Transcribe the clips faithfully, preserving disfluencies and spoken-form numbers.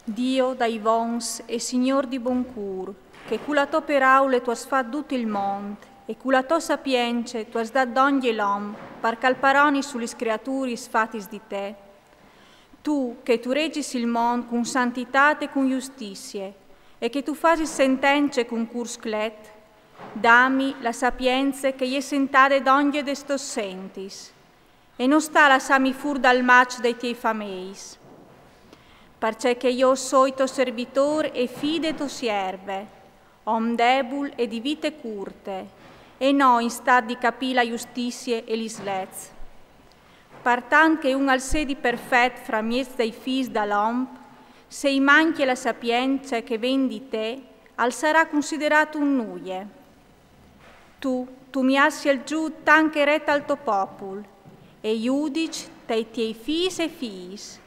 Dio dai vons e Signôr di bon cûr, che cu la tô peraule tu âs fat dut il mont e cu la tô sapience tu âs dât dongje l'om par che al paroni su lis creaturis fatis di te, tu che tu regis il mont cun santitât e cun justizie e che tu fasis sentence cun cûr sclet, dami la sapience che e je sentade dongje des tôs sentis e no sta a lassâmi fûr dal maç dai tiei fameis. Parcè che jo o soi to servitôr e fi de tô sierve, om debul e di vite curte, e no in stât di capî la justizie e lis leçs. Partant che un al sedi perfet framieç dai fîs dal om, se i mancje la sapience che e ven di te, al sarà considerât un nuie. Tu, tu mi âs sielzût tant che re tal to popul, e judiç tai tiei fîs e fiis.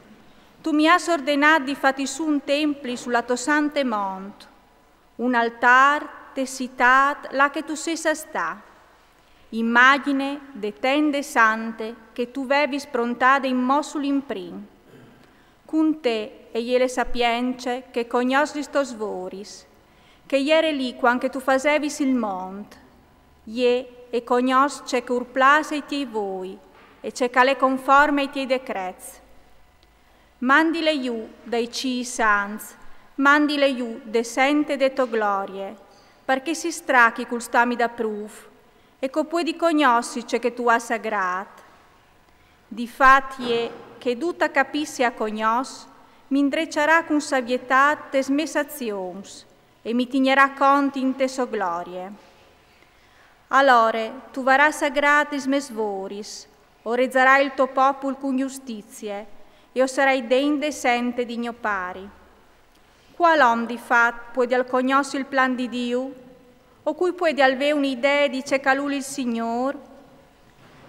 Tu mi âs ordenât di fâti sù un templi su la tô sante mont, un altâr te sitât là che tu sês a stâ, imagjine de tende sante che tu vevis prontade inmò sul imprin. Cun te e je la sapience che e cognòs lis tôs voris, che e jere li cuant che tu fasevis il mont. Jê e cognòs ce che ur plâs ai tiei voi e ce che al è conforme ai tiei decrets. Mandile jù dai cîls sants, mandile jù de sente de tô glorie, parcè che si strachi cul stâmi daprûf e che o puedi cognossi ce che tu âs a grât. Di fat e je che dut a capî e a cognòs mi indreçarà cun savietât tes mês azions e mi tignarà cont inte sô glorie. Alore tu varâs a grât lis mês voris, o rezarai il to popul cun justizie e o sarai degn de sente di gno pari. Cuâl om di fat puedial cognossi il plan di Diu? O cui puedial vê une idee di ce che al ûl il Signôr?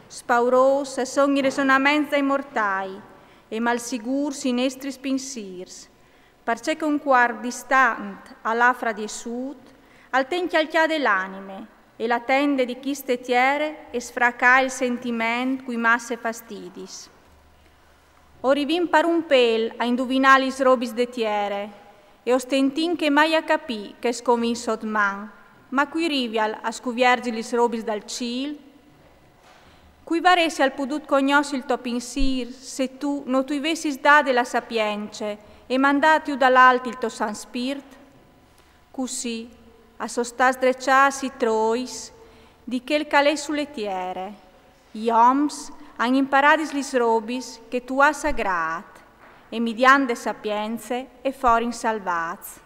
Spaurôs a son i resonaments dai mortâi e malsigûrs i nestris pinsîrs, parcè che un cuâr distant al à fradiessût, al ten cjalcjade la anime e la tende di chiste tiere e sfracà il sentiment cui masse fastidis. O rivìn par un pêl a induvinâ lis robis de tiere e o stentìn che mai a capî ce che o vin sot man, ma cui rivial a scuvierzi lis robis dal cîl? Cui varessial podût cognossi il to pinsîr se tu no tu i vessis dade la sapience e mandât jù dal alt il to Sant Spirt? Cussì a son stâts dreçâts i trois di chel che al è su le tiere. I oms a àn imparât lis robis che tu âs a grât e midiant de sapience e forin salvâts.